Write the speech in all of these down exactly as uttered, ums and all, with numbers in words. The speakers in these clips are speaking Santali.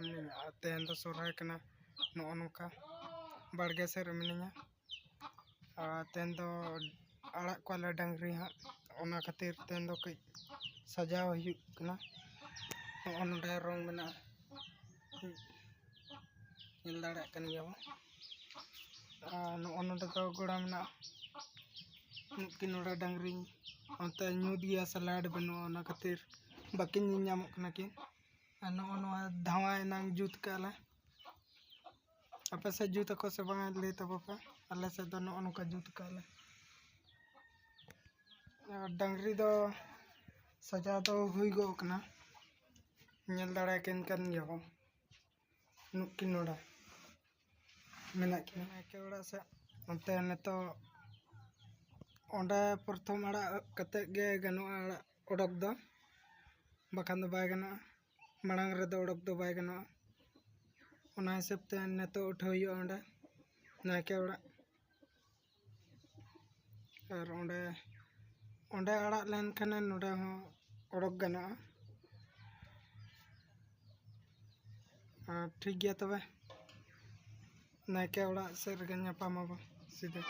ᱢᱤᱱᱟᱹᱧᱟ᱾ ᱟᱨ ᱛᱮᱦᱮᱧ ᱫᱚ ᱥᱚᱦᱨᱟᱭ ᱠᱟᱱᱟ, ᱱᱚᱜᱼᱚ ᱱᱚᱝᱠᱟ ᱵᱟᱲᱜᱮ ᱥᱮᱫ ᱨᱮ ᱢᱤᱱᱟᱹᱧᱟ᱾ ᱟᱨ ᱛᱮᱦᱮᱧ ᱫᱚ ᱟᱲᱟᱜ ᱠᱚᱣᱟᱞᱮ ᱰᱟᱝᱨᱤ ᱦᱟᱸᱜ, ᱚᱱᱟ ᱠᱷᱟᱹᱛᱤᱨ ᱛᱮᱦᱮᱧ ᱫᱚ ᱠᱟᱹᱡ ᱥᱟᱡᱟᱣ ᱦᱩᱭᱩᱜ ᱠᱟᱱᱟ᱾ ᱱᱚᱜᱼᱚ ᱱᱚᱰᱮ ᱨᱚᱝ ᱢᱮᱱᱟᱜᱼᱟ, ᱧᱮᱞ ᱫᱟᱲᱮᱭᱟᱜ ᱠᱟᱱ ᱜᱮᱭᱟ ᱵᱚᱱ᱾ ᱟᱨ ᱱᱚᱜᱼᱚ ᱱᱚᱰᱮ ᱫᱚ ᱜᱚᱲᱟ ᱢᱮᱱᱟᱜᱼᱟ᱾ ᱱᱩᱠᱤᱱ ᱱᱚᱰᱮ ᱰᱟᱝᱨᱤ ᱚᱱᱛᱮ ᱧᱩᱛ ᱜᱮᱭᱟ ᱥᱮ ᱞᱟᱭᱤᱴ ᱵᱟᱹᱱᱩᱜᱼᱟ, ᱚᱱᱟ ᱠᱷᱟᱹᱛᱤᱨ ᱵᱟᱹᱠᱤᱱ ᱧᱮᱞ ᱧᱟᱢᱚᱜ ᱠᱟᱱᱟ ᱠᱤᱱ᱾ ᱟᱨ ᱱᱚᱜᱼᱚ ᱱᱚᱣᱟ ᱫᱷᱟᱣᱟ ᱮᱱᱟᱝ ᱡᱩᱛ ᱠᱟᱜᱼᱟ ᱞᱮ᱾ ᱟᱯᱮ ᱥᱮᱫ ᱡᱩᱛ ᱟᱠᱚ ᱥᱮ ᱵᱟᱝ ᱞᱟᱹᱭ ᱛᱟᱵᱚ ᱯᱮ᱾ ᱟᱞᱮ ᱥᱮᱫ ᱫᱚ ᱱᱚᱜᱼᱚ ᱱᱚᱝᱠᱟ ᱡᱩᱛ ᱠᱟᱜᱼᱟ ᱞᱮ᱾ ᱟᱨ ᱰᱟᱝᱨᱤ ᱫᱚ ᱥᱟᱡᱟᱣ ᱫᱚ ᱦᱩᱭ ᱜᱚᱫ ᱠᱟᱱᱟ, ᱧᱮᱞ ᱫᱟᱲᱮᱭᱟᱠᱤᱱ ᱠᱟᱱ ᱜᱮᱭᱟ ᱵᱚᱱ᱾ ᱱᱩᱠᱤᱱ ᱱᱚᱰᱮ ᱢᱮᱱᱟᱜ ᱠᱤᱱᱟ ᱱᱟᱭᱠᱮ ᱚᱲᱟᱜ ᱥᱮᱫ᱾ ᱚᱱᱛᱮ ᱱᱤᱛᱚᱜ ᱚᱸᱰᱮ ᱯᱨᱚᱛᱷᱚᱢ ᱟᱲᱟᱜ ᱠᱟᱛᱮᱫ ᱜᱮ ᱜᱟᱱᱚᱜᱼᱟ ᱟᱲᱟᱜ ᱚᱰᱚᱠ ᱫᱚ, ᱵᱟᱠᱷᱟᱱ ᱫᱚ ᱵᱟᱭ ᱜᱟᱱᱚᱜᱼᱟ᱾ ᱢᱟᱲᱟᱝ ᱨᱮᱫᱚ ᱚᱰᱚᱠ ᱫᱚ ᱵᱟᱭ ᱜᱟᱱᱚᱜᱼᱟ᱾ ᱚᱱᱟ ᱦᱤᱥᱟᱹᱵ ᱛᱮ ᱱᱤᱛᱚᱜ ᱩᱴᱷᱟᱹᱣ ᱦᱩᱭᱩᱜᱼᱟ ᱚᱸᱰᱮ ᱱᱟᱭᱠᱮ ᱚᱲᱟᱜ᱾ ᱟᱨ ᱚᱸᱰᱮ, ᱚᱸᱰᱮ ᱟᱲᱟᱜ ᱞᱮᱱᱠᱷᱟᱱᱮ ᱱᱚᱰᱮ ᱦᱚᱸ ᱚᱰᱚᱠ ᱜᱟᱱᱚᱜᱼᱟ᱾ ᱟᱨ ᱴᱷᱤᱠ ᱜᱮᱭᱟ ᱛᱚᱵᱮ, ᱱᱟᱭᱠᱮ ᱚᱲᱟᱜ ᱥᱮᱫ ᱨᱮᱜᱮ ᱧᱟᱯᱟᱢ ᱟᱵᱚ ᱥᱤᱫᱷᱟᱹ᱾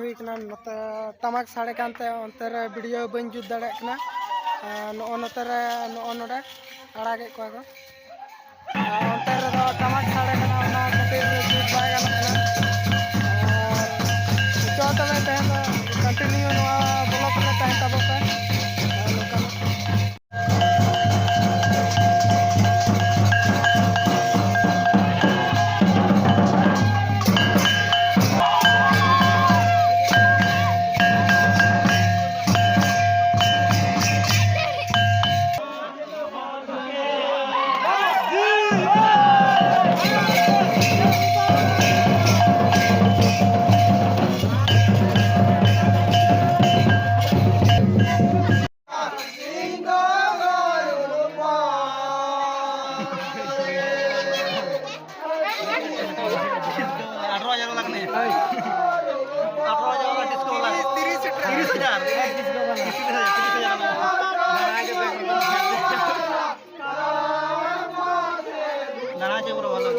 ᱦᱩᱭ ᱠᱟᱱᱟ᱾ ᱱᱚᱛᱮ ᱴᱟᱢᱟᱠ ᱥᱟᱰᱮ ᱠᱟᱱᱛᱮ ᱚᱱᱛᱮ ᱨᱮ ᱵᱷᱤᱰᱤᱭᱳ ᱵᱟᱹᱧ ᱡᱩᱛ ᱫᱟᱲᱮᱭᱟᱜ ᱠᱟᱱᱟ᱾ ᱟᱨ ᱱᱚᱜᱼᱚ ᱱᱚᱛᱮ ᱨᱮ, ᱱᱚᱜᱼᱚ ᱱᱚᱰᱮ ᱟᱲᱟᱜᱮᱫ ᱠᱚᱣᱟ ᱠᱚ᱾ ᱟᱨ ᱚᱱᱛᱮ ᱨᱮᱫᱚ ᱴᱟᱢᱟᱠ ᱥᱟᱰᱮ ᱠᱟᱱᱟ, ᱚᱱᱟ ᱠᱷᱟᱹᱛᱤᱨ ᱡᱩᱛ ᱵᱟᱭ ᱜᱟᱱᱚᱜ ᱠᱟᱱᱟ᱾ ᱟᱨ ᱪᱚ ᱛᱚᱵᱮ ᱛᱮᱦᱮᱧ ᱫᱚ ᱠᱚᱱᱴᱤᱱᱤᱭᱩ ᱱᱚᱣᱟ ᱵᱞᱚᱜ ᱨᱮ ᱛᱟᱦᱮᱱ ᱛᱟᱵᱚᱱ ᱯᱮ᱾ ᱟᱨ ᱱᱚᱝᱠᱟᱱᱟᱜ ᱟᱴᱷᱨᱚ ᱦᱟᱡᱟᱨ ᱵᱟᱞᱟ ᱠᱟᱱᱟᱭ᱾ ᱟᱴᱷᱨᱚ ᱦᱟᱡᱟᱨ ᱵᱟᱞᱟ ᱰᱤᱥᱠᱳ ᱵᱟᱞᱟ᱾ ᱛᱤᱨᱤᱥ ᱦᱟᱡᱟᱨ᱾ ᱛᱤᱨᱤᱥ ᱦᱟᱡᱟᱨ᱾ ᱛᱤᱨᱤᱥ ᱦᱟᱡᱟᱨ᱾ ᱫᱟᱬᱟ ᱦᱚᱪᱚ ᱯᱩᱨᱟᱹ ᱵᱷᱟᱞᱚ᱾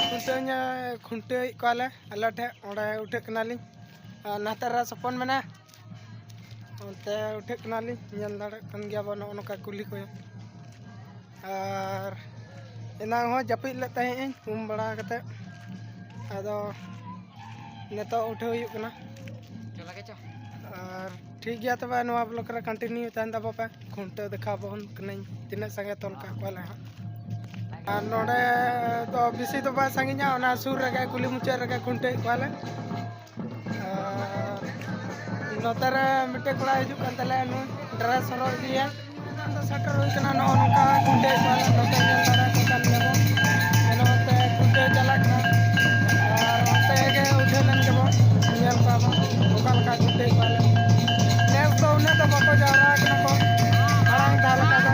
ᱠᱷᱩᱱᱴᱟᱹᱣ ᱧᱟ-, ᱠᱷᱩᱱᱴᱟᱹᱣᱮᱫ ᱠᱚᱣᱟᱞᱮ ᱟᱞᱮ ᱴᱷᱮᱱ, ᱚᱸᱰᱮ ᱩᱴᱷᱟᱹᱜ ᱠᱟᱱᱟᱞᱤᱧ᱾ ᱟᱨ ᱱᱟᱛᱮ ᱨᱮ ᱥᱚᱯᱚᱱ ᱢᱮᱱᱟᱭᱟ, ᱚᱱᱛᱮ ᱩᱴᱷᱟᱹᱜ ᱠᱟᱱᱟᱞᱤᱧ, ᱧᱮᱞ ᱫᱟᱲᱮᱭᱟᱜ ᱠᱟᱱ ᱜᱮᱭᱟ ᱵᱚᱱ ᱱᱚᱜᱼᱚ ᱱᱚᱝᱠᱟ ᱠᱩᱞᱦᱤ ᱠᱚ᱾ ᱟᱨ ᱮᱱᱟᱝ ᱦᱚᱸ ᱡᱟᱹᱯᱤᱫ ᱞᱮᱫ ᱛᱟᱦᱮᱸᱫ ᱟᱹᱧ ᱩᱢ ᱵᱟᱲᱟ ᱠᱟᱛᱮᱫ, ᱟᱫᱚ ᱱᱤᱛᱚᱜ ᱩᱴᱷᱟᱹᱣ ᱦᱩᱭᱩᱜ ᱠᱟᱱᱟ᱾ ᱟᱨ ᱴᱷᱤᱠ ᱜᱮᱭᱟ, ᱛᱚᱵᱮ ᱱᱚᱣᱟ vlog ᱨᱮ continue ᱛᱟᱦᱮᱱ ᱛᱟᱵᱚ ᱯᱮ᱾ ᱠᱷᱩᱱᱴᱟᱹᱣ ᱫᱮᱠᱷᱟᱣ ᱟᱵᱚᱱ ᱠᱟᱹᱱᱟᱹᱧ ᱛᱤᱱᱟᱹᱜ ᱥᱟᱸᱜᱮ ᱛᱚᱞ ᱠᱟᱜ ᱠᱚᱣᱟᱞᱮ ᱦᱟᱸᱜ᱾ ᱟᱨ ᱱᱚᱰᱮ ᱫᱚ ᱵᱮᱥᱤ ᱫᱚ ᱵᱟᱭ ᱥᱟᱺᱜᱤᱧᱟ, ᱚᱱᱟ ᱥᱩᱨ ᱨᱮᱜᱮ, ᱠᱩᱞᱦᱤ ᱢᱩᱪᱟᱹᱫ ᱨᱮᱜᱮ ᱠᱷᱩᱱᱴᱟᱹᱣᱮᱫ ᱠᱚᱣᱟᱞᱮ᱾ ᱟᱨ ᱱᱚᱛᱮ ᱨᱮ ᱢᱤᱫᱴᱮᱡ ᱠᱚᱲᱟ ᱦᱤᱡᱩᱜ ᱠᱟᱱ ᱛᱟᱞᱮᱭᱟ, ᱱᱩᱭ dress ᱦᱚᱨᱚᱜ ᱤᱫᱤᱭᱟ᱾ ᱱᱤᱛᱚᱜ ᱫᱚ ᱥᱮᱴᱮᱨ ᱦᱩᱭ ᱠᱟᱱᱟ, ᱱᱚᱜᱼᱚ ᱱᱚᱝᱠᱟ ᱠᱷᱩᱱᱴᱟᱹᱣ ᱠᱚᱣᱟᱞᱮ, ᱱᱚᱛᱮ ᱧᱮᱞ ᱫᱟᱲᱮᱭᱟᱠᱚ ᱠᱟᱱ ᱜᱮᱭᱟ ᱵᱚᱱ᱾ ᱱᱚᱛᱮ ᱠᱷᱩᱱᱴᱟᱹᱣ ᱪᱟᱞᱟᱜ ᱠᱟᱱᱟ᱾ ᱟᱨ ᱚᱱᱛᱮ ᱜᱮ ᱩᱴᱷᱟᱹᱣ ᱞᱮᱱ ᱜᱮᱵᱚᱱ, ᱧᱮᱞ ᱠᱚᱣᱟ ᱵᱚᱱ ᱚᱠᱟ ᱞᱮᱠᱟ ᱠᱷᱩᱱᱴᱟᱹᱣ ᱠᱚᱣᱟᱞᱮ᱾ ᱱᱮᱥ ᱫᱚ ᱩᱱᱟᱹᱜ ᱫᱚ ᱵᱟᱠᱚ ᱡᱟᱣᱨᱟ ᱠᱟᱱᱟ ᱠᱚ, ᱢᱟᱲᱟᱝ ᱫᱷᱟᱣ ᱞᱮᱠᱟ ᱫᱚ᱾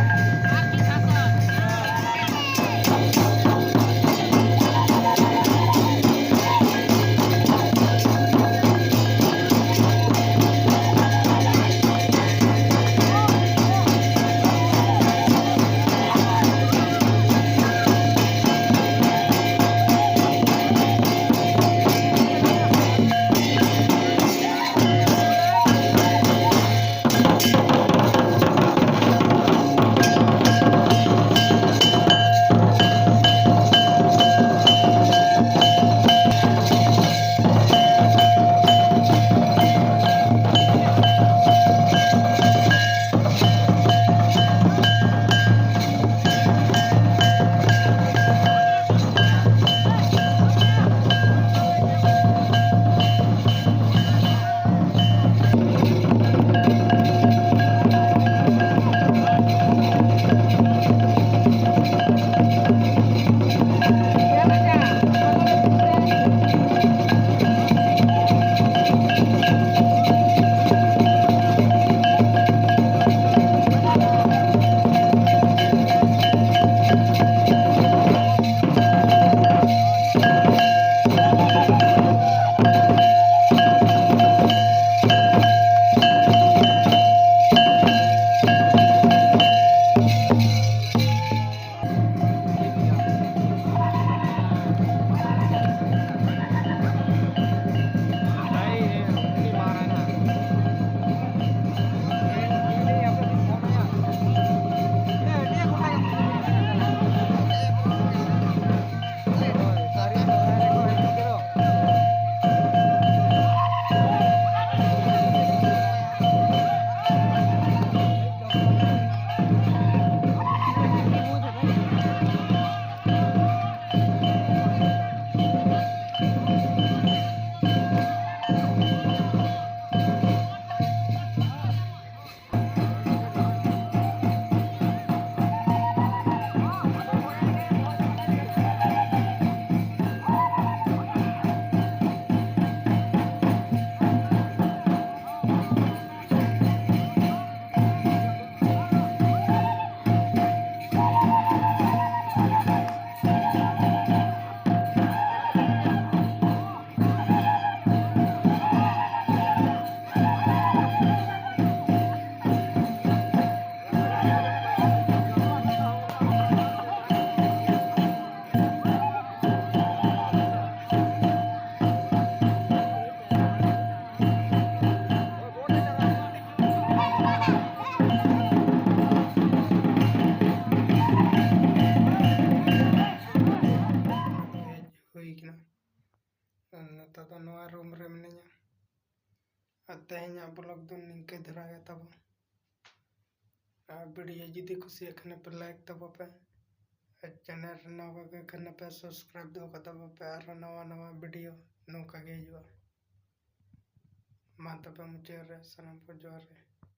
ᱵᱞᱚᱜ ᱫᱚ ᱱᱤᱝᱠᱟᱹ ᱫᱷᱟᱨᱟ ᱜᱮ ᱛᱟᱵᱚᱱ᱾ ᱟᱨ ᱵᱷᱤᱰᱤᱭᱳ ᱡᱩᱫᱤ ᱠᱩᱥᱤᱭᱟᱜ ᱠᱷᱟᱱ ᱯᱮ ᱞᱟᱭᱤᱠ ᱛᱟᱵᱚ ᱯᱮ, ᱟᱨ ᱪᱮᱱᱮᱞ ᱨᱮ ᱱᱟᱣᱟ ᱜᱮ ᱠᱷᱟᱱ ᱯᱮ ᱥᱟᱵᱥᱠᱨᱟᱭᱤᱵ ᱫᱚᱦᱚ ᱠᱟᱜ ᱛᱟᱵᱚ ᱯᱮ, ᱟᱨᱦᱚᱸ ᱱᱟᱣᱟ ᱱᱟᱣᱟ ᱵᱷᱤᱰᱤᱭᱳ ᱱᱚᱝᱠᱟ ᱜᱮ ᱦᱤᱡᱩᱜᱼᱟ᱾ ᱢᱟ ᱛᱚᱵᱮ ᱢᱩᱪᱟᱹᱫ ᱨᱮ ᱥᱟᱱᱟᱢ ᱠᱚ ᱡᱚᱦᱟᱨ ᱜᱮ᱾